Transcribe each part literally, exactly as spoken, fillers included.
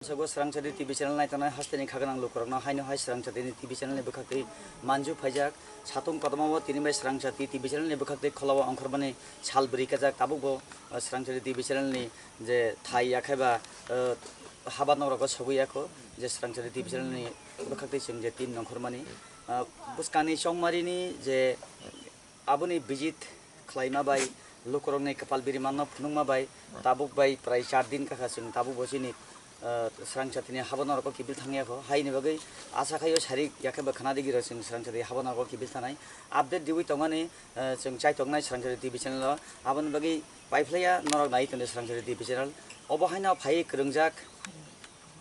Sabo Swrangchati T V channel naitongnai hasteni khaganang lukurokno haino hai Swrangchati ni T V channel ni bwkhaktwi manju phaijak. Satung kotorma o tini bai Swrangchati T V channel ni bwkhaktwi kholawo ongkhormani sal bwrwi kajak. Tabukbo, uh, Swrangchati T V channel ni je thai yakhaiba, uh, haba nokrogo sogwi yakho je Swrangchati T V channel ni bwkhaktwi chwng je team nongkhormani, uh, bwskangni chongmarini je aboni visit khlaima bai, lukurokni kwpal birimanno phunukma bai, tabuk bai prai char din kakha chwng tabuk bo chini, ah, Swrangchatini haba norok kibil thangya kho. Haini bagwi asa khaio sarik yakhe ba khna digi rok chwng Swrangchati haba norok kibil thanai. Update diwi tongmani, ah, chwng chai tongnai Swrangchati T V channel o. Aboni bagwi paiphlaiya norok nai tongdi Swrangchati T V channel. Obo haino phai kwrwngjak.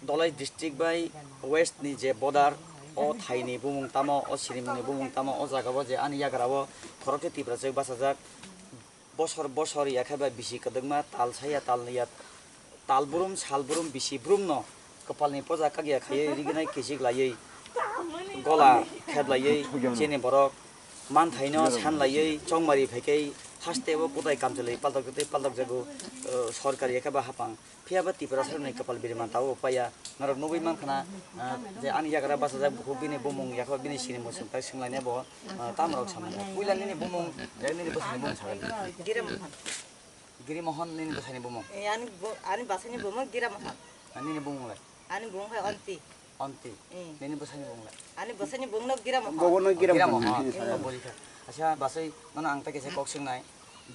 Dholai district bai west ni je border, o thai ni bumung tamo, o sinimung ni bumung tamo, o jaga o je ani yagra o khoroksa Tipraswk bachajak. Bosor bosor yakhai bai bisi kwdwkma tal saya tal ya, tal brum sal brum bisi brum no kwpal ni poja kagya khaiwi rignai kichik laiwi gola kheblaiwi chini borok manthai no san laiwi chongmari phaikhai haste o kutai kamchwlwi paltok tei paltok jago, eh, sorkar yakhai ba hapang. Phiya ba Tiprasarokni kwpal biriman tabuk paiya. Norok nugwi mankha na, ah, je ani yagra bachajak bukhuk bini bumung yakho bini sinimung chwng tai swnglainai bo, ah, tamrok samani. Puila nini bumung, je nini bwsani bumung sagai. Giri Mohan. Giri Mohan nini bwsani bumung. Eh, ani bo-, ani bwsani bumung Gira Mohan. Ah, nini bumung lai? Ani bumung hai Onti. Onti. Eh. Nini bwsani bumung lai? Ani bwsani bumung no Gira Mohan. Bobo no Gira Gira Mohan. Mohan. Eh. Oh, bori kha. Acha, bwsai, nono ang ta kisa kok swngnai.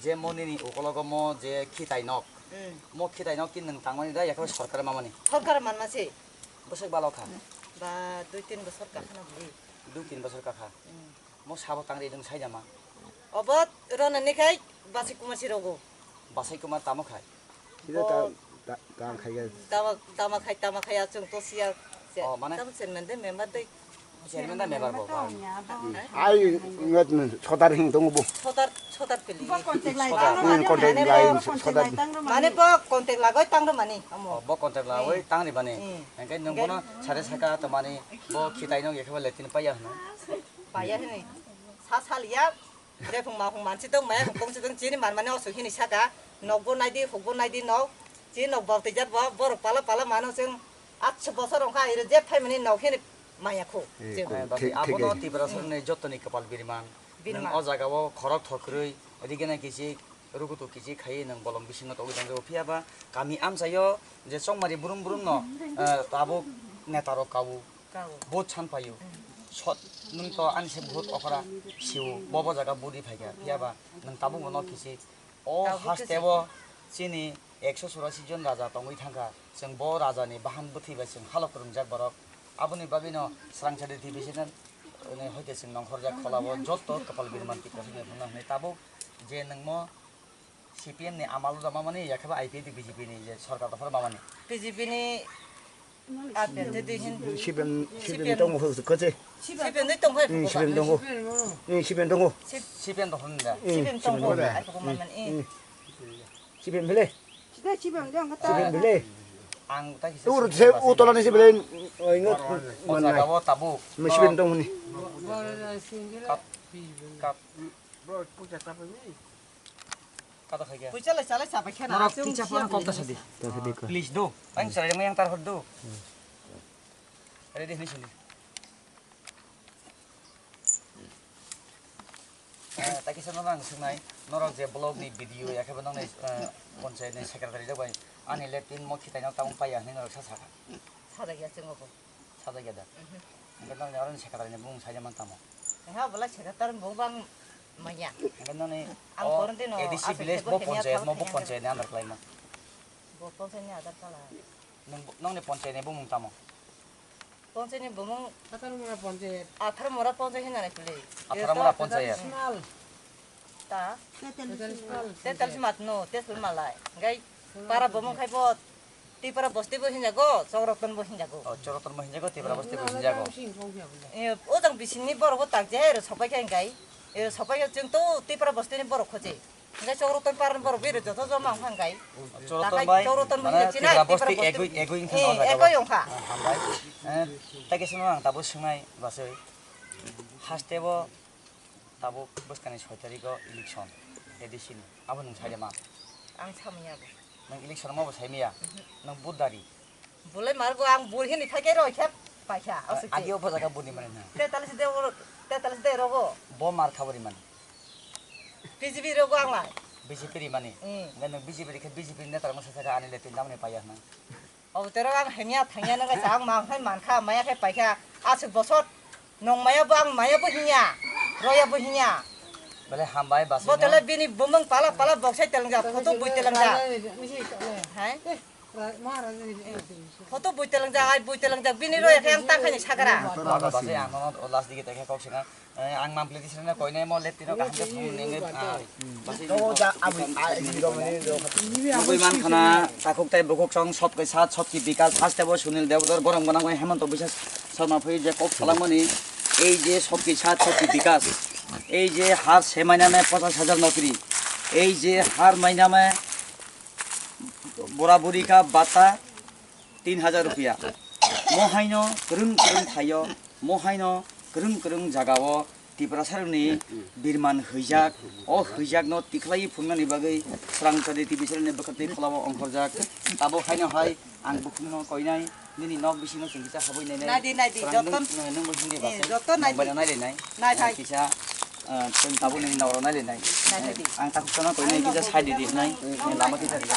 Je mo nini ukologo mo je khitai nok. Mm. Mo khitai nok ki nwng tangmani da, yakhe sorkar mamani? Sorkar manma se. Bwswk balo kha? Ba, dui tin bosor kakhana bwlwi. Dui tin bosor kakha. Mm. Mo sabo tangri nwng saijama? Obo rona ni khai basi kumasi rogo. Basai kumar tamo khai? Sida ta, ta, ta khai ga. Tama, tama khai, tama khai, achung to siya. Oh, mane? Tamo chairman de member de. Chairman da member bo, ba. Ai, ngat sodar hing tongo bo. Sodar, sodar pili. Bo contact lai. Sodar. Hmm, contact lai, sodar. Mane bo contact lagoi tangro mani, amo. Oh, bo contact lagoi tangri bani. Hmm. Engkai nung bono sare saka to mani, bo khitai no yakhe ba letin paiya hna. Paiya hini. Sa saliya. Bre phung ma phung mansi tong maya phung tong si tong chini man mani osu hini saka. Nok bo naidi, huk bo naidi nok. Chini nok bau tijat bo, borok pala pala mano cheng. Atso bosor ongkha ire je phaimani nok hini maya khu. Eh, cheng. Ko-, eh, thik, thik, abono eh. Tiprasarokni jotoni kwpal biriman. Biriman. Nwng o jaga o khorok thokrwi, rigena kichik, rukutu kichik khai nwng bolong bisingo togwi tongjago. Phiya ba kami amchaio je chongmari brum brum no, eh, tabuk neta rok kabu. Kabu. Vote san paio. Mm. Sot, nwng to ani se vote okra sio, bobo jaga budi phaikha, phiya ba nwng tabuk bono kisi. O tabuk haste kisi. Bo chini ekso churasi jon raja tongwi thangkha, chwng bo raja ni bahan bwthwi bai chwng halok kwrwngjak borok. Aboni bagwi no Swrangchati T V channel ni hoite chwng nongkhorjak kholabo jotto kwpal birman Tiprasani phunukna hwnwi tabuk je nwngmo C P M ni amal o mamani, yakhe ba I P F ni B J P ni je sorkar dophar mamani. B J P ni update de hin. C P M, C P M tongmo hwsuk khe. C P M de tongkhai. Hmm, C P M tongo. Hmm, C P M tongo. C P M dophar ni da. Hmm, C P M tongo. Hmm. Ai ko mamani. Hmm. C P M bele. Sida C P M de ang C P M bele. Ang ta kisa. Ur se utola ni se bele. Oi ngot. O jaga o tabuk. C P M tongmani. Kap. Kap. Kata khai khe. Puisa lai chalai sabai khena. Norok aswng kicha siya phone kok ta bini. Sadi. Ta sadi ko. Please do. Ang sarai yang tar hor do. Ready ni sini. Eh, ta kisa norok ang swngnai, norok je block ni video ya khe bo nokni, eh, panchayat ni secretary rok bai ani latrine mo khitai nok tabung paiya hinwi norok sa sakha. Sajak ya chwng bo. Sajak ya da. Mhm. Hingke nokni oro ni secretary ni bumung saija man tamo. Ha bwlai secretary bumung bang manya. Hingke nokni ang o koron dino A D C aswk village kebo bo hini panchayat mo bo athang panchayat ni under khlaima. Bo panchayat ni under khala. Nong, nokni panchayat ni bumung tamo? Panchayat ni bumung Atharmura panchayat. Atharmura panchayat hinna nai pili. Atharmura panchayat. Small. Ta? Tetal small. Tetal smart no, tetal malai. Gai para bumung khai bo Tipra bosti bo hinjago, Chokroton bo hinjago. Oh, Chokroton bo hinjago, Tipra bosti bo hinjago. Eh, o jang bising ni borok bo tak je, ero sopai khai gai. Ero sopai khai chwng to Tipra bosti ni borok khoje. Hingke Chokroton parni borok bini joto joma wngkha hingkai. Chokroton takai bai, Chokroton mane, bai hinwi chinai, Tipra bosti Tipra egwi, bosti. Egwi wngkha, eh, no jaga egwi wngkha. Ah, hambai. Eh, tei kisa no ang tabuk swngnai, bwsai. Haste bo tabuk bwskangni soi tarikh o election, A D C ni. Abo nwng sai de ma? Ang samya bo. Nwng election ma bo sai maya? Mhm. Nwng vote dari? Bulai margo ang bul hini thai khe roi khe paikha, aswk khe. Agi o bojaka buni mani na. Te tali side oro, te tali side rogo. Bo mar khabori mani. B J P rogo ang lai. B J P ri mani. Hmm. Ngai nang B J P ri khe B J P neta rang sa sa ani le tin damni paiya na. Obo tero ang hemya thangya nang sa ang mang khai man kha, maya khe paikha. Aswk bosor. Nong maya bo ang maya bo hinya, roya bo hinya. Bale hambai basi. Bo tele bini bumung pala pala boksai telangjak, photo bui telangjak. Hai? Photo bui telangjak, ai bui telangjak, bini roya khe ang tangkhani sakara. Baba basi ang no last digi tekhe kok singa. Eh, ang mampli di sini koi ne mo left tino kaham ke thum ning. Nugui man khana takhuk tai bukhuk song sot koi sat sot ki bikas haste bo Sunil Debdor borong gwnang bai Hemanta Biswa Sarma phui je kok salang mani ei je sot ki sat sot ki bikas ei je har se maina me pachas hajar nokri ei je har maina me bura buri ka bata tin hajar rupiya. Mo haino kwrwng kwrwng thaio, mo haino kwrwng kwrwng jagao Tiprasarokni birman hwijak, o hwijakno tikhlaiwi phunuknani bagwi Srang Chadi T V channelni bwkhaktwi kholao ongkhorjak. Tabuk haino hai ang bukhukno koinai, nini nok bisingo chwng kisa habwi nainai. Naidi, naidi, Srang joto, nwng, nwngbo hindi eh, basa, joto nwng baina naidi. Nailainai. Nai, nai. Kisa, eh, chwng tabuk nini nokro nailainai. Nai, nai, di. Ang takhuk koinai kisa side di nai, lama kisa di.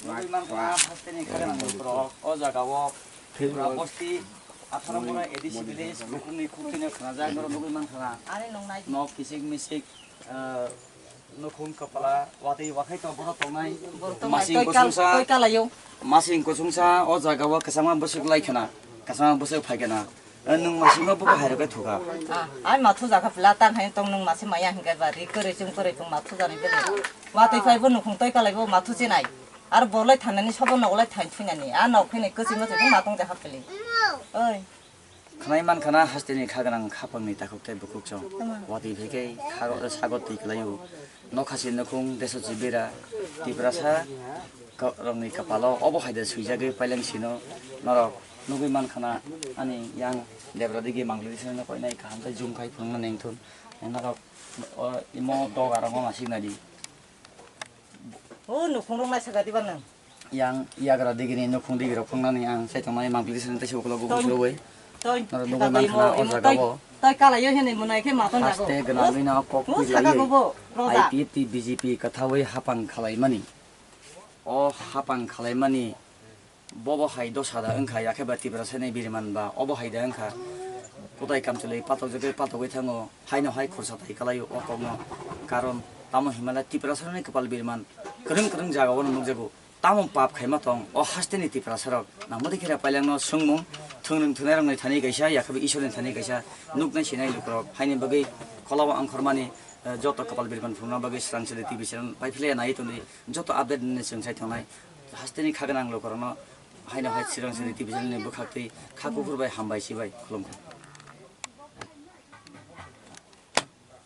Nugui man khana hasteni khagana lukurok o jagao Tripura bosti atharo mora A D C village bukhukni khukchino khnajak norok nugui man khana. Ani nung nai di. Nok kisik misik, ah, nukhung kapala watwi wakhai to borok tongnai. Borok tongnai. Masing toi kal-, kusungsa, toi kalaio. Masing kusungsa o jagao kwchangma bwswk lai khana, kwchangma bwswk phai khana. Eh, nwng masingma bubo hai rwgwi thuka. Ah, ai mathu jakha pila tang hai tong nwng masi maya hinkai ba ri kwrwi chwng kwrwi chwng mathu jani bele. Watwi phai bo nukhung toi kalai bo mathu chinai. Ar bolai thanani sobo nogolai thain thuinani. A nok phini kwchwima chwng matong jakha pili. Oi. Khnai man khana hasteni khaganang khapangni takhuk tei bukhuk chwng. Tama. Watwi phai khe khago sago twi kwlaio. Nokhasi nukhung deso chibira Tiprasa ka-, rokni kapalo obo hai de swijagwi paileng sino norok nugui man khana ani yang debra digi mangli sino koinai kaham khe jum khai phunukna nengthun norok o imo dog arok ma sik nadi. O nukhung rok naisaka diba nang? Yang yagra digini nukhung digi rok phunuknani ang sai tongnai mangli sino tei se ukologo Toi. Busuroi. Toi, Norok nugui man khana o jaga bo. Toi kalaio hinwi mwnai khe mato nago. Haste gwnangwi no kok Mo saka pilaio. Gobo, roja. I P F T B J P kwthaui hapang khalaimani. O hapang khalaimani bobo hai dosa da wngkha, yakhe ba Tiprasani biriman ba obo hai da wngkha. Kutai kamchwlwi patokjagwi patogwi thango, haino hai khorsa tai kalaio o kokno. Karon tamo hinmale Tiprasani kwpal biriman kwrwng kwrwng jagao no nukjago. Tamo pap khaima tong, o hasteni Tiprasarok nangmani khe pailangno swngmung, thwngrwng thwnairokni thani kaisa, yakhabai Isorni thani kaisa nuknai sinai lukurok, haini bagwi kholao ongkhormani, eh, joto kwpal birman phunukna bagwi Srang Chadi T V channel pai philai nai tongdi, joto update ni chwng sai tongnai, hasteni kha gwnang lukurokno haino hai Srang Chadi T V channel ni bwkhaktwi kha kuphur bai hambai sibai khulumkha.